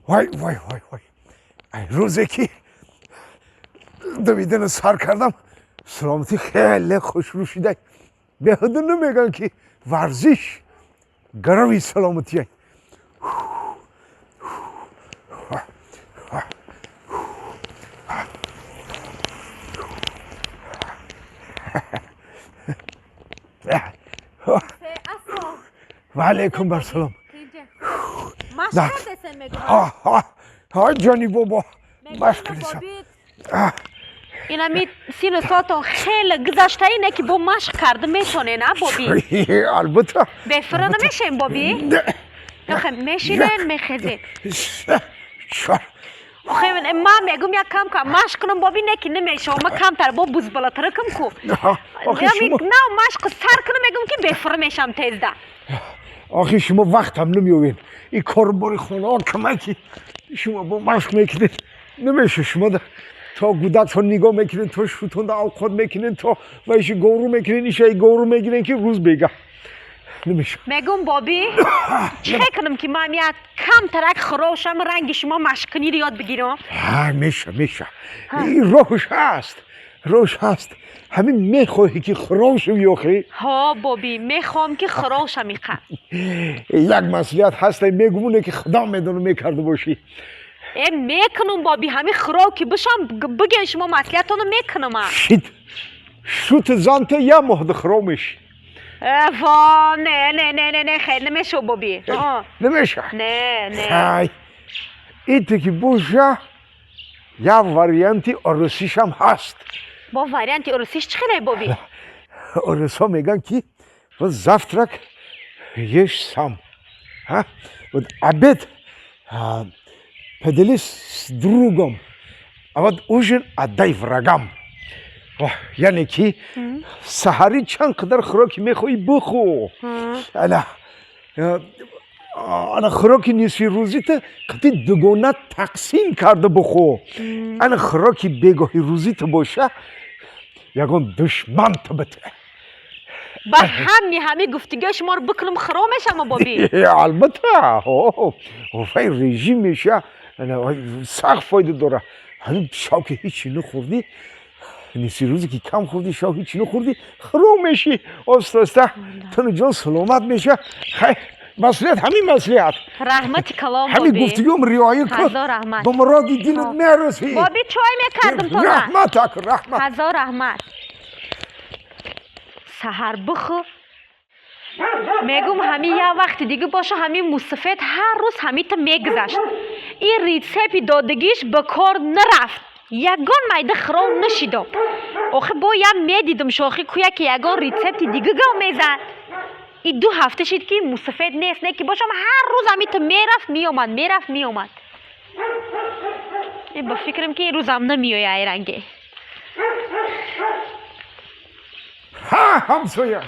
Вай, вай, вай, вай! Ай рӯзе ки давидана сар кардам, саломатӣ хеле хушрӯ шидай. Беҳуда намегӯянд, ки варзиш гарави саломатия. Ва алайкум барсалом. Ҳа, ҷони бобо, машқ кардисам. Инами сину солтон хеле гузаштаи, не ки бо машқ карда метонен, а, боби? Албатта. Бефира намешем, боби? Охе, мешинен, мехезед. Охе, ман мегум, як кам кам машқ кунам, боби, не ки намешавам. Ма камтар бо бузбалатаракам ку. На машқ сар кунам, мегум ки бефира мешам тезда. Охи, шумо вақтам намеёвед. И корбори хонаҳо камаки, шумо бо машқ мекунед, намеша. Шумо то гудактон нигоҳ мекунед, то шутонда авқот мекунед, то вайши говру мекунед, ишаи говру мегирен, ки рӯз бега намеша. Мегум, боби, чӣ кунам, ки ман як камтарак хирошам, ранги шумо машқкуниро ёд бигирам? Меша, меша, роҳш ҳаст, роҳш ҳаст. Ҳамин мехоҳӣ, ки хиров шавӣ, охи? Ҳо, боби, мехоҳам, ки хиров шамиқа. Як маслиҳат ҳаста, мегумоне ки худо медону мекарда бошӣ. Э, мекунам, боби, ҳамин хиров ки бишам, бигӯен шумо маслиҳатоно, мекунам. Шит шут занте, як моҳда хиров мешӣ. Во, не, не, не, не, не, хел намешав, боби. Намеша? Не, не. Ай, ите ки боша, як варианти орусишам ҳаст. Бо варианти орусиш чӣ хеле, боби? Орусҳо мегӯянд, ки вот завтрак ешь сам, вот обед поделись с другом, а вот ужин отдай врагам. Яъне ки саҳарӣ чанд қадар хӯроки мехоҳӣ, бихӯ. Ана ана хӯроки нисфи рӯзита қати дугона тақсим карда бихӯ. Ана хӯроки бегоҳи рӯзита боша, ягон душманта бите. Ба ҳами ҳами гуфтугӯи шуморо бикунам, хиро мешама, боби? Албатта, вай режим меша, сахт фоида дора. Ҳамин шав ки ҳечи нахӯрдӣ, нисфи рӯзе ки кам хӯрдӣ, шав ҳечи нахӯрдӣ, хиро мешӣ оста оста, тану ҷон саломат меша. Хай, маслиҳат, ҳамин маслиҳат. Раҳмати калом. Ҳамин гуфтугӯм риоя кун. Ҳазор раҳмат. Ба муроди дилат мерасӣ. Боби, чой мекардам то. Раҳмат, ака, раҳмат. Ҳазор раҳмат. Саҳар бихӯ, мегум, ҳамин як вақти дига боша, ҳамин мусафед ҳар рӯз ҳамита мегузашт. Ин рецепти додагиш ба кор нарафт, ягон майда хиров нашидам. Охи, бо ям медидам, шохи куя ки ягон рецепти дига гав мезад. И 2 ҳафта шид, ки мусафед нест, не ки бошам, ҳар рӯз ҳамита мерафт, меомад, мерафт, меомад. Ба фикрам, ки ин рӯзам намеоя айранге. Ҳа, ҳамсоя!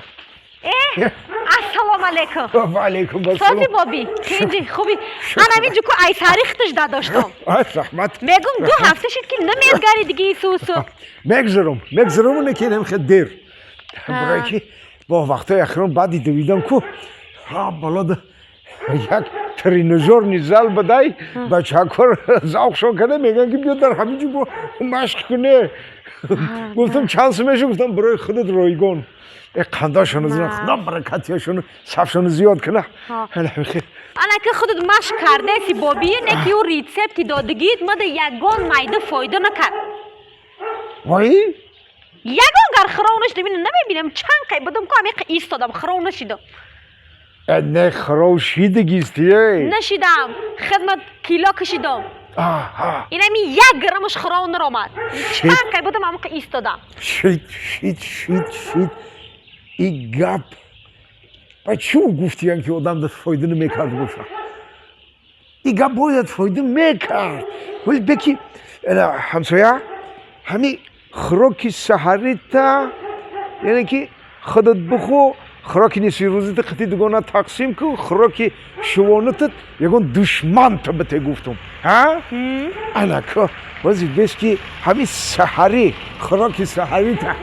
Э, ассалому алайкум! Ва алайкум Сози? ассалом. Боби, тинҷи, хуби? Ан ҳамин ҷуку айсари хитиш дадоштам. Раҳмат. Мегум, 2 ҳафта шид, ки намезгари диги исусу. Мегзарам, мегзараму, не ки инам хел дер, барое ки бо вақтҳои ахирон баъди давидан ку, ҳа, болода як тренажёрный зал бадай, бачакҳо завқшон карда, мегӯянд, ки биё, дар ҳамин ҷо бо машқ куне. Гуфтам, чанд сум меша? Гуфтам, барои худат ройгон. Э, қандашону зина, худо баракатияшону сафшону зиёд куна. Ана ки худат машқ кардаси, боби, не ки ӯ рецепти додагиит мада ягон майда фоида накард. Вай! Ягон гар хиров нашидам. Ина намебинам, чанд қай будам ку, ҳамин истодам, хиров нашидам. Не, хиров шидагистие. Нашидам, хидмат кило кашидам. Инами як граммаш хиров наромад. Чанд қай будам, ҳамин истодам. Шид, шид, шид, шид! И гап ба чӣ гуфтиян, ки одам да фоида намекард боша? И гап бояд фоида мекард. Вале беки, ҳамсоя, ҳами хӯроки саҳарита, яъне ки худат бихӯ, хӯроки нисфи рӯзита қити дугона тақсим кун, хӯроки шувонатат ягон душманта бите, гуфтум, ҳа. Ана ко бози бес, ки ҳами саҳарӣ, хӯроки саҳарита,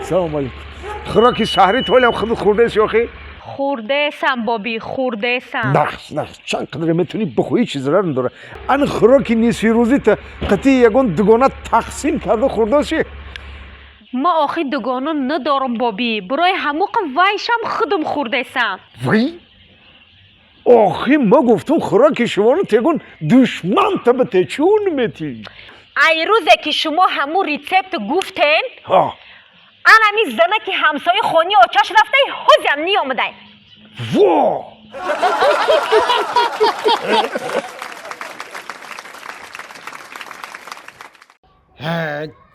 салому алейкум. Хӯроки саҳрӣ толиам худ хӯрдаест ёхи? Хӯрдаесам, бобӣ, хӯрдаесам. Нахс, нахс, чанд қадре метавонӣ бихӯӣ, чи зарар надора. Ан хӯроки нисфирӯзита қатъи ягон дугона тақсим карда хӯрдошӣ? Ма охи дугона надорам, бобӣ, барои ҳамуқа вайшам худам хӯрдаесам. Вай, охи ма гуфтум, хӯроки шуморо тегун душманта бите, чун метӣ? Ай рӯзе ки шумо ҳамун рецепт гуфтен, анами зана ки ҳамсояи хони очаш рафтай, ҳозиам ниомадай. Во!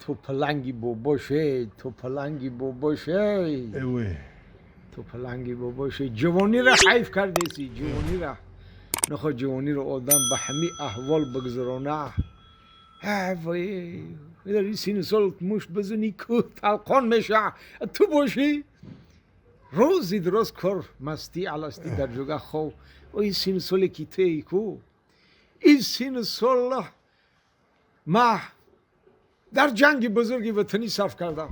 Ту паланги бобоше, ту паланги бобоше. Эве. Ту паланги бобоше, ҷавониро ҳайф кардеси, ҷавониро. Нахо ҷавониро одам ба ҳами аҳвол бигзарона. Вой, дар ин сину сол мушт бизанӣ, кӯҳ талқон меша. Ту бошӣ рӯзи дуроз кор, мастӣ, аластӣ, дар ҷога хов. Ин сину соле ки туи ку, ин сину сол ма дар ҷанги бузурги ватанӣ сарф кардам.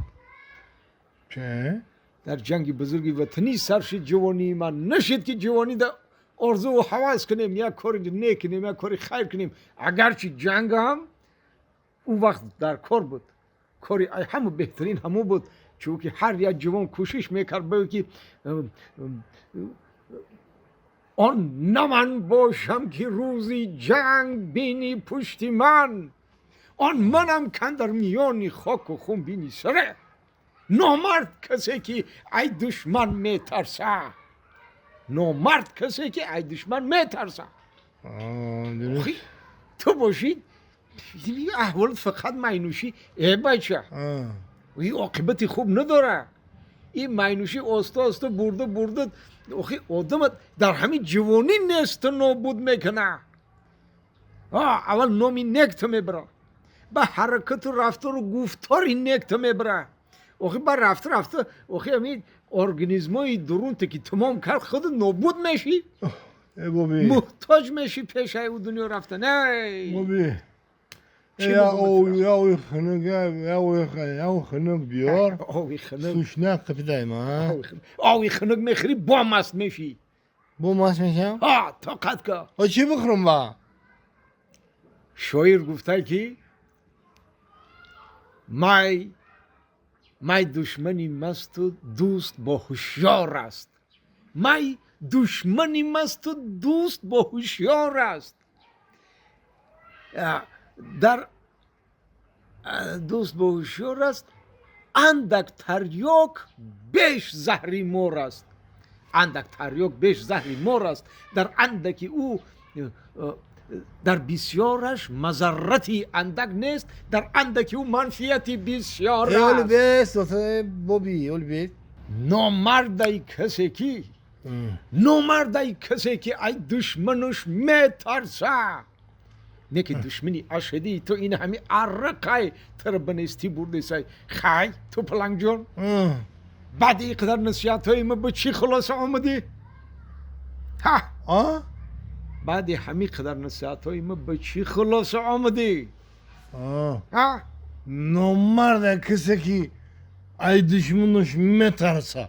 Че? Дар ҷанги бузурги ватанӣ сарф шид ҷавонии ман. Нашид ки ҷавонӣ да орзуву ҳавас кунем, як кори нек кунем, як кори хайр кунем. Агарчи ҷангам он вақт дар кор буд, кори ҳама беҳтарин ҳамон буд, чунки ҳар як ҷавон кӯшиш мекард бо ки он на ман бошам ки рӯзи ҷанг бини пушти ман, он манам кан дар миёни хоку хун бини саре. Номард касе ки ай душман метарса, номард касе ки ай душман метарса. Ту бошӣ аҳволат фақат майнӯшӣ. Э, бача, ин оқибати хуб надора. Ин майнӯшӣ оста оста бурда бурда охи одамат дар ҳамин ҷавонӣ несту нобуд мекуна. Аввал номи некто мебара, ба ҳаракату рафтору гуфтори некто мебара, охи ба рафта рафта охи ҳамин организмои дурунте ки тамом кард, худ нобуд мешӣ, муҳтоҷ мешӣ пешаи ӯ дунё рафта. Не. Боби, я ови хунук, я хунук биёр. Ови хунук. Сушняк қипидай ма. Ови хунук мехӯрӣ, бо маст мешӣ. Бо маст мешам? Тоқат ка. Чӣ бихӯрам ба? Шоир гуфта ки май душмани масту дӯст бо ҳушёр аст. Май душмани масту дӯст бо ҳушёр аст. Дар дӯст бо ҳушёр аст, андак тарёк беш заҳри мор аст. Андак тарёк беш заҳри мор аст. Дар андаки ӯ дар бисёраш мазаррати андак нест, дар андаки ӯ манфиати бисёр аст. Боби, олбес. Номардай касе ки, номардай касе ки ай душмануш метарса. Не ки душмани ашадии ту ин ҳами аррақай туро ба нестӣ бурдесай. Хай, ту палангҷон, баъди ин қадар насиҳатҳои ма ба чӣ хулоса омадӣ? Ҳа, баъди ҳамин қадар насиҳатҳои ма ба чӣ хулоса омадӣ? Ҳа? Номарда касе ки ай душмануш метарса.